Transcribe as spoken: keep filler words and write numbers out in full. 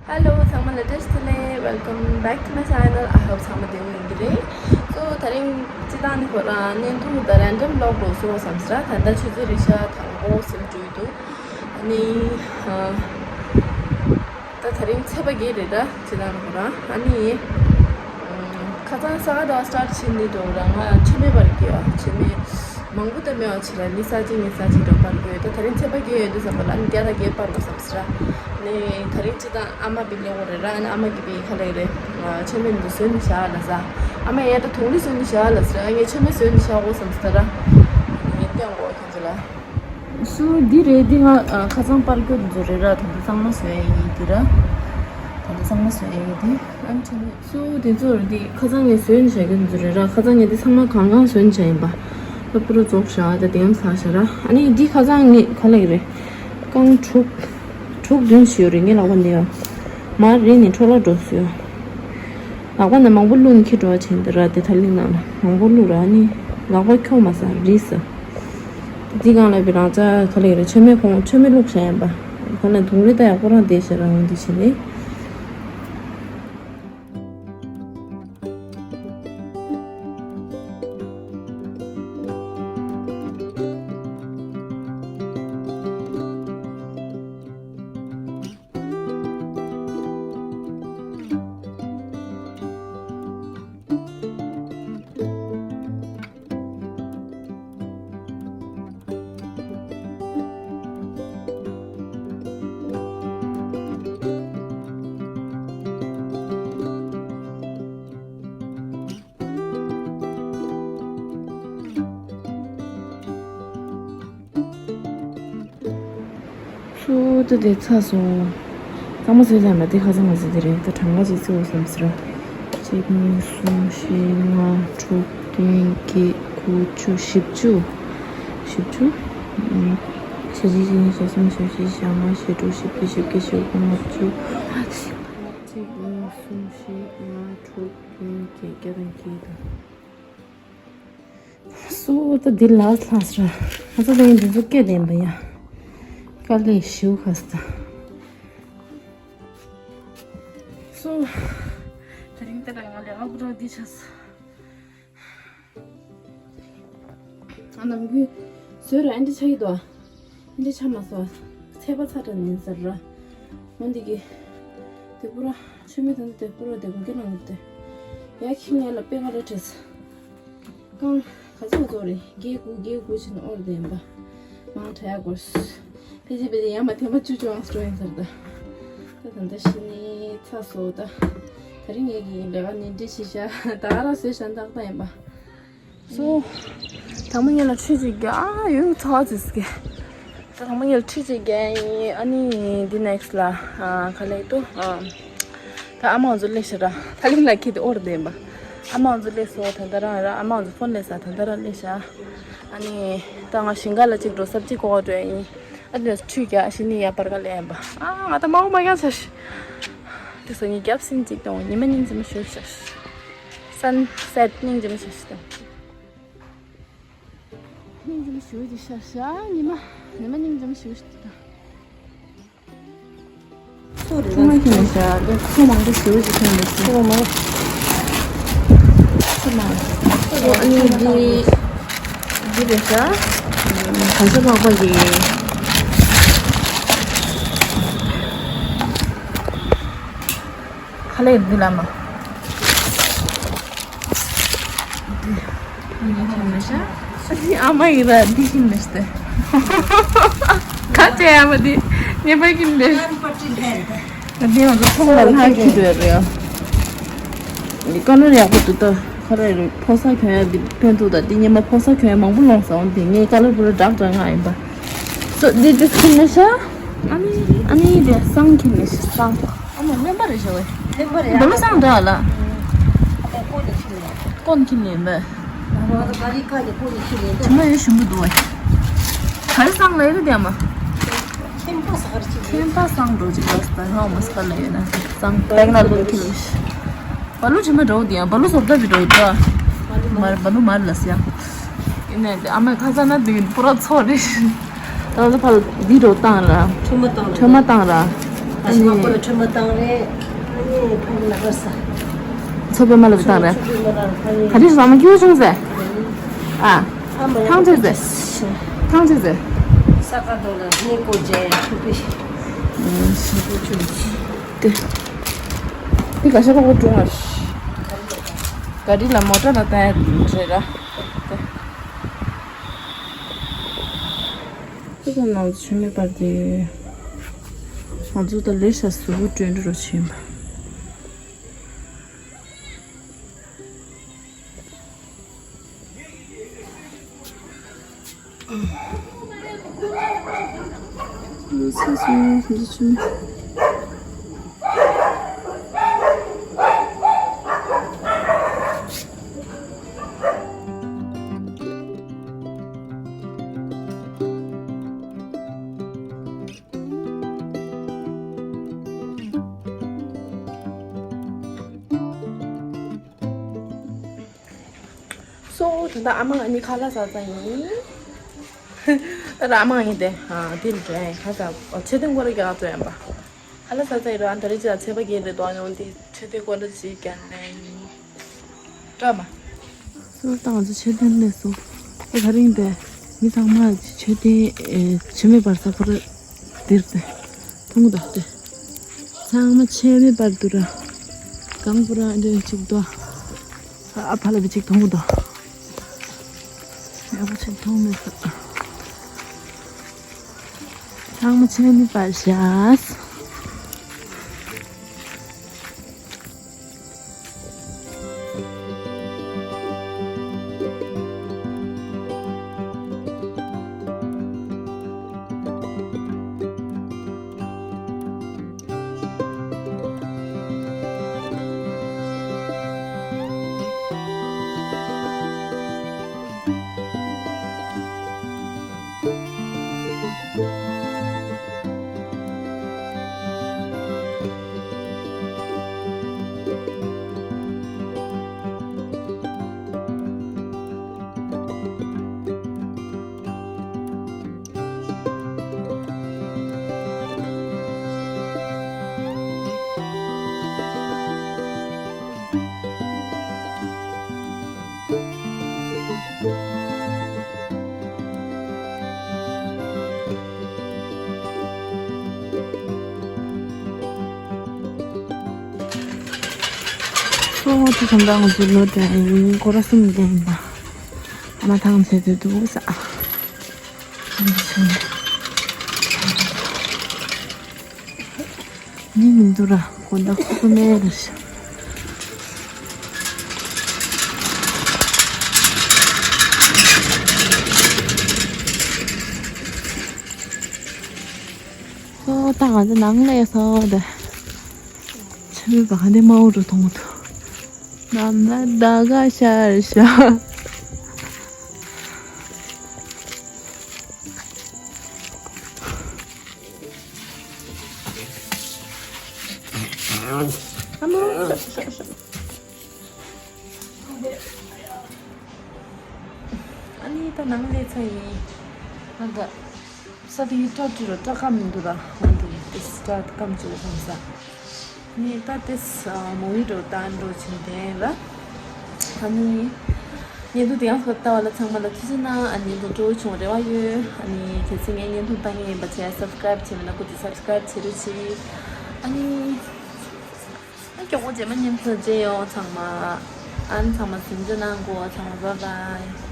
Hello ཚང་མ་ལ་བཀྲ་ཤིས་བདེ་ལེགས། Welcome back to my channel. I hope ཚང་མ་བདེ་པོ་ཡིན་གྱི་རེད། So དེ་རིང་སྤྱི་བཏང་ནི་ཁོ་རང་བརྙན་ཐུང་དང་random vlog་འགྲོ་སོང་བསམ་སྲིད་ར། ད་ལྟ་ཆུ་ཚོད་རེ་ཤ་དང་པོ་ཟིན་འགྲོ་ཡི་འདུག་ཨ་ནི་ཨ། ད་དེ་རིང་ཚེས་པ་བརྒྱད་རེད་ར། སྤྱི་བཏང་ནི་ཁོ་རང་ཨ་ནི་ཁ་སང་ས་ག་ཟླ་བ་start་བྱེད་ནི་འགྲོ་ར། ང་ཆུ་མེད་པར་གྱི་ཆུ་མེད། མང་པོ་དེ་མེད་པ་ཅིག་ལ་ནི་ས་གཅིག་ནི་ས་གཅིག་འགྲོ་པར་དགོས། ད་དེ་རིང་ཚེས་པ་བརྒྱད་ཡོད་དུས་ཙམ་པ་ལ་ནི་བརྒྱ་དང་བརྒྱད་པར་དགོས་བསམ་ཟེར། ནི་དེ་རིང་སྤྱི་བཏང་ཨ་མ་བི་ལེ་འོ་རེད་ར། ཨ་ནི་ཨ་མ་གི་བི་ཁ་ལེ་རེད། ཆོས་མེད་འདི་བཟོས་ནི་བཞག་ལ་ཟ། ཨ་མ་ཡ་ད་དུང་རི་བཟོས་ནི་བཞག་ལ་ཟ། ངས་ཆོས་མེད་བཟོས་ནི་བཞག་འོ་བསམ་ཟེར་ར། ངས་སྟོན་གོ་ཁྱོད་ཚོ་ལ། སུ་འདི་རེད། འདི་ང་ཁ་སང་པར་སྐྱོ་འདི་ཚོ་རེད་ར། ད་འདི་གཙང་མ་བཟོས་ཡ་ཡིན་འདི་ར། ད་འདི་གཙང་མ་བཟོས་ཡ་ཡིན་འདི། ཨ་ནི་ཆོས་མེད། སུ་དེ་ཚོ་རེད། འདི་ཁ་སང་ངས་བཟོས་ནས་བཞག་རྒྱུ་འདི་རེད་ར། ཁ་སང་ངས་འདི་ཚང་མ་གང་གང་བཟོས་ནས་བཞག་ཡིན་པ། ལ་པུ་རུ་རྫོགས་བཞག་ད་དེ་ཡང་ཚར་བཞག་ར། ཨ་ནི་འདི་ཁ་སང་ངས་ག་ལ་ཡི་རེད། རྐང་དྲུག་དྲུག་བདུན་ཞིག་ཡོད་རེད། ངའི་ལག་པ་འདི་ཡང་མར་རིལ་ནས་འཕྲོ་བརླག་འགྲོ་སོང་། ལག་པ་ནང་མང་པོ་བླུགས་ནས་འཁྱེར་འགྲོ་བ་བྱས་འདི་ར། དེ་ཐ་ལིང་ནང་ལ་མང་པོ་བླུགས་ར། ཨ་ནི་ལག་པ་འཁྱོག་མ་ས་རིལ་ས། འདི་སྒང་ལ་བི་རང་ཅག་ག་ལ་ཡོད་རེད། མཆོད་མེ་ཁོང་མཆོད་མེ་བླུགས་བཞག་ཡིན་པ། ག་ལ་དུང་རི་ད་ཡག་པོ་རང་བསྡད་ཤག་རང་འདི་བྱས་ནས། སུ་ད་དེ་ཚ་སོང་། གཙང་མ་བཟོས་ཚར་མ། དེ་ཁ་སང་མ་བཟོས་དེ་རེད། ད་གྲངས་ཀ་ཅིག་བརྩི་འོ་བསམ་ཟེར། གཅིག་གཉིས་གསུམ་བཞི་ལྔ་དྲུག་བདུན་བརྒྱད་དགུ་བཅུ་བཞི་བཅུ། བཞི་བཅུ། ཞེ་གཅིག་ཞེ་གཉིས་ཞེ་གསུམ་ཞེ་བཞི་ཞེ་ལྔ་ཞེ་དྲུག་ཞེ་བདུན་ཞེ་བརྒྱད་ཞེ་དགུ་ལྔ་བཅུ། གཅིག་གཉིས་གསུམ་བཞི་ལྔ་དྲུག་བདུན་བརྒྱད་བརྒྱ་དང་བརྒྱད་དང་། སུ་ད་འདི་ལ་ལྷག་སོང་། ང་ཚོ་ལས་འདི་ཚོ་སྐད་ལྡན་པ་ཡ། དཀའ་ལས་ཞུ་ཁ་ས། སུ། དེ་རིང་དེ་ལ་ང་ལས་ཨ་ཁུ་རོ་འདི་ཆགས་སོང་། ཨ་ནམ་རྒྱུན་བཟོས་ར་ཨ་འདི་ཆགས་ཡི་དོ། འདི་ཆ་མ་སོ། ཚད་པ་ཚ་དྲགས་ནི་ཟེར་ར། འོ་འདི་གི། དེ་པུ་ར། ཆུ་མི་དང་དེ་པུ་ར་དེ་གུ་གི་ནང་དེ། ཡ་ཁྱི་ངེད་ལ་དཔེ་ཁ་ལ་བྲེས། རྐང་། ག་ཚོད་ཚོད་རེད། རྒྱལ་དགུ་རྒྱལ་དགུ་ཕྱིན་ཨོར་དེ་ཡིན་པ། མང་དྲགས་ཡ་དགོས། ཕལ་ཆེར་ཕལ་ཆེར་ཡ་མ་ཐེམ་པ་བཅུ་བཅུ་ཨང་སྤྲོ་ཡིན་ཟེར་ད། ད་ད་ད་ཤི་ནི་ཚ་སོ་ད། ད་རིང་ངེད་ཀྱི་ལས་ཀ་ནི་འདྲི་ཤི་ཤ་ད་ག་ར་བཟོས་ཤ་འདག་ད་ཡིན་པ། སོ། དང་པོ་ངེད་ལ་ཁྲུས་ཅིག་རྒྱག་ཨ་ཡོད་ཚ་ཙིས་ཀྱི། ད་དང་པོ་ངེད་ལ་ཁྲུས་ཅིག་རྒྱག་ཡིན། ཨ་ནི་འདི་next་ལ་ཨ་ག་ལེགས་འདུག་ཨ། ད་ཨ་མ་ང་ཚོ་སླེབས་ཤག་ར། ཐ་ལིང་ལ་ཁྱེད་དེ་ཨོར་བསྡད་པ། ཨ་མ་ང་ཚོ་སླེབས་སོང་། ད་ལྟ་རང་ར་ཨ་མ་ང་ཚོ་ཕོན་སླེབས་ས། ད་ལྟ་ར་སླེབས་ཤག་ཨ་ནི་ད་ང་ཞིང་ཁ་ལ་ཅིག་འགྲོ་སབ་ཅིག་གོ་བ་འགྲོ་ཡ་ཡིན། ཨ་དེ་ཁྲུས་རྒྱག་ཤི་ནི་ཡ་པར་ཀ་ལེན་པ། ཨ་ང་ད་མའོ་མ་རྒྱག་ཆ་ཤི། དེ་སོ་ངས་རྒྱབ་སིན་ཅིག་དང་ཉི་མ་སྙིང་རྗེ་མོ་ཞུ་ཤག་ཤི། སན་སེད་སྙིང་རྗེ་མོ་ཞུ་ཤི་དང་། སྙིང་རྗེ་མོ་ཞུ་ཅིག་ཤག་ཤ་ཉི་མ་ཉི་མ་སྙིང་རྗེ་མོ་ཞུ་ཤི་དང་། ཚོ་མ་ཁྱོད་ནས་ཤ་ཚོ་མང་པོ་ཞུ་ཅིག་ཁྱོད་ནས་ཚོ་མང་ཚོ་མང་ཚོ་ཨ་ནི་འདི་འདི་རེད་ཤག་གང་ཤ་ལྷག་པ་གི་ཁ་ལས་འདི་ལ་མ། འདི་ཨ་མ་ཡིན་ར་འདི་ཤིན་ལས་ཏེ། ཁ་ཅེ་ཨ་མ་འདི་ཉེས་པ་ཡིན་ལས། འདི་ང་ཚོ་ཚོང་ལ་ལྷག་གི་འདོད་རེད། འདི་ཀ་ལོར་ཡག་པོ་འདུག་ད་ཁ་རེ་རེ་ཕོ་གསར་གྱོན་ཡ་འདི་ཕན་ཐོགས། ད་འདི་ཉེས་མ་ཕོ་གསར་གྱོན་ཡ་མང་པོ་ལོངས་སོང་། འདི་ངའི་ཀ་ལོར་པུ་ར་འདྲག་འདྲག་ང་ཡིན་པ། སོ་འདི་འདི་ཤིན་ལས་ཤ། ཨ་ནི་ཨ་ནི་འདི་སང་ཁྱིན་ལས་ཤ་སང་། ཨ་མ་སྨན་པ་རེད་ཤག་བས། སྨན་པ་རེད། འདི་མ་སང་འདྲ་ལ། ཨ་ཀོ་ནི་ཁྱི་རེད། ཀོ་ནི་ཁྱི་ལེན་པས། ང་ཚོ་ག་རི་ཁ་ནི་ཀོ་ནི་ཁྱི་རེད། དྲི་མ་ཡོད་ཞུམ་པོ་འདུག་བས། ག་རི་སང་ལ་ཡོད་དེ་མ། ཁྱིམ་པ་ས་གར་ཅིག་ཁྱིམ་པ་སང་འགྲོ་ཅིག་ལ་སྟ་ཧ་མ་སྐར་ལ་ཡོད་ན་སང་ལེགས་ན་ལུག་ཁྱི་ལེ་ཤི། བ་ལུ་དྲི་མ་འདྲ་བོ་དེ་ཡང་བ་ལུ་བཟོ་ལྟ་བི་འདྲ་བོ་འདུག་མར་བ་ལུ་མར་ལ་སི་ཡ། ཡིན་ནས་ཨ་མའི་ཁ་ས་ན་དེ་པུ་ར་ཚོ་རེད། ད་ལྟ་ཕར་འདི་འགྲོ་བཏང་ར། ཁྲོ་མ་བཏང་ར། ཁྲོ་མ་བཏང་ར། ཨ་ནི་ཕ་ལ་ཁྲོས་མ་བཏང་རེད། ཨ་ནི་ཕ་ལ་ལ་ས། མཚོ་པདྨ་ལ་བཏང་རེད། ཁྲོས་མ་བཏང་རེད། ག་རེ་ཟ་མ་སྐྱིད་པོ་བྱུང་ཟེར། ཨ། ཨ་མ་ཡ། ཐང་ཆད་ཟེར། ཐང་ཆད་ཟེར། ས་ཀ་རྡོ་ལ་སྣེ་ཀོ་ཇེ་ཐུག་པའི། ཨ། ས་ཀོ་ཆུ། དེ། དེ་ག་ཤ་ཁོག་པོ་ཀྲུང་ཨ། ག་རི་ལ་མོ་ཊ་ལ་བཏང་ཡ་རེད་ར། དེ་ཚོ་ནང་ཆུ་མེད་པར་དེ། ང་ཚོ་ད་ལས་ཤ་གཟུགས་པོ་སྐྲུན་རོགས་བྱེད་པ། སོ་ད་ལྟ་ཨ་མ་ང་གཉིས་ཁ་ལག་ཟ་ས་ཡིན། ད་ལྟ་ཨ་མ་ང་གཉིས་དེ་ཨ་དེ་ལ་འགྲོ་ཡ་ཡིན། ཁ་ཟ་ཨ་ཚེ་བརྟན་སྐོར་ར་རྒྱག་འགྲོ་ཡ་ཡིན་པ། ཁ་ལག་ཟ་ས་ཡིན་ར། ཨ་ད་རེས་ཅི་ལ་ཚེས་པ་བརྒྱད་རེད་འདུག་ཨ་ཡོང་དེ་ཚེ་བརྟན་སྐོར་ར་ཅིག་རྒྱག་ནས་ཡིན། སྐྲ་མ། སོ་ད་ང་ཚོ་མཆོད་རྟེན་སླེབས་སོང་། ཨེ་ག་རིང་དེ་མི་ཚང་མ་མཆོད་རྟེན་ཨེ་ཆུ་མེད་པར་ས་ཁོ་ར་དེར་དེ་མཐོང་གི་འདུག་སྟེ། ཚང་མ་ཆུ་མེད་པར་འདུག་ར། གང་པོ་ར་འདྲ་ཅིག་འདུག་ཨ་ཕ་ལ་བི་ཅིག་མཐོང་གི་འདུག་ཡག་པོ་ཅིག་མཐོང་མེད་ས། ཚང་མ་ཆུ་མེད་པར་བཞག་ཁོ་ཚོ་གང་འདྲ་ང་ཚོ་ལོ་དེ་ཡིན་སྐོར་གསུམ་ལྡན་པ། ཨ་མ་ཐང་ཆད་དུ་འདུག་ས། ཉིན་མི་འདུག་ར་དགོང་དག་ཁུག་མེད་རེད་ཤག་ཨོ་ད་ང་ཚོ་ནང་ལ་སོང་སྟེ། ཆུ་མེད་པ་ག་འདྲ་དམར་པོ་རུ་མཐོང་གི་འདུག་ནམ་ལ་ཟླ་ག་ཤར་ཤག་ཨ་ནི་ད་ནང་སླེབས་ཚར་ཡིན། ང་ད་ས་དེ་ཡི་སྐྲ་བྲི་རུ་སྐྲ་སྐམ་མི་འདུག་ར། འོན་ཏེ་དེ་སྐྲ་སྐམ་བཅུག་བསམ་ས། ནི་ད་དེ་མོ་ཡི་འགྲོ་ད་འགྲོ་ཕྱིན་དེ་ར། ཨ་ནི་བརྙན་ཐུང་དེ་ཡང་ལྟ་བ་ལ་ཚང་མ་ལ་ཐུགས་རྗེ་གནང་། ཨ་ནི་བརྙན་ཐུང་སྤྲོ་བོ་བྱུང་རེ་བ་ཡོད། ཨ་ནི་གལ་སྲིད་ངའི་བརྙན་ཐུང་ལྟ་མཁན་ཡིན་པ་བྱས་སབ་སི་ཀ་རེབ་བྱས་མེད་ན་སྐུ་མཁྱེན་སབ་སི་ཀ་རེབ་བྱེད་རོགས་གྱིས། ཨ་ནི། ཨ་མགྱོགས་པོ་རྗེས་མ་མཉམ་དུ་མཇལ་ཡོང་ཚང་མ། ཨ་ནི་ཚང་མ་གཟིམ་འཇགས་གནང་གོ་ཚང་མ་བཱའི་བཱའི།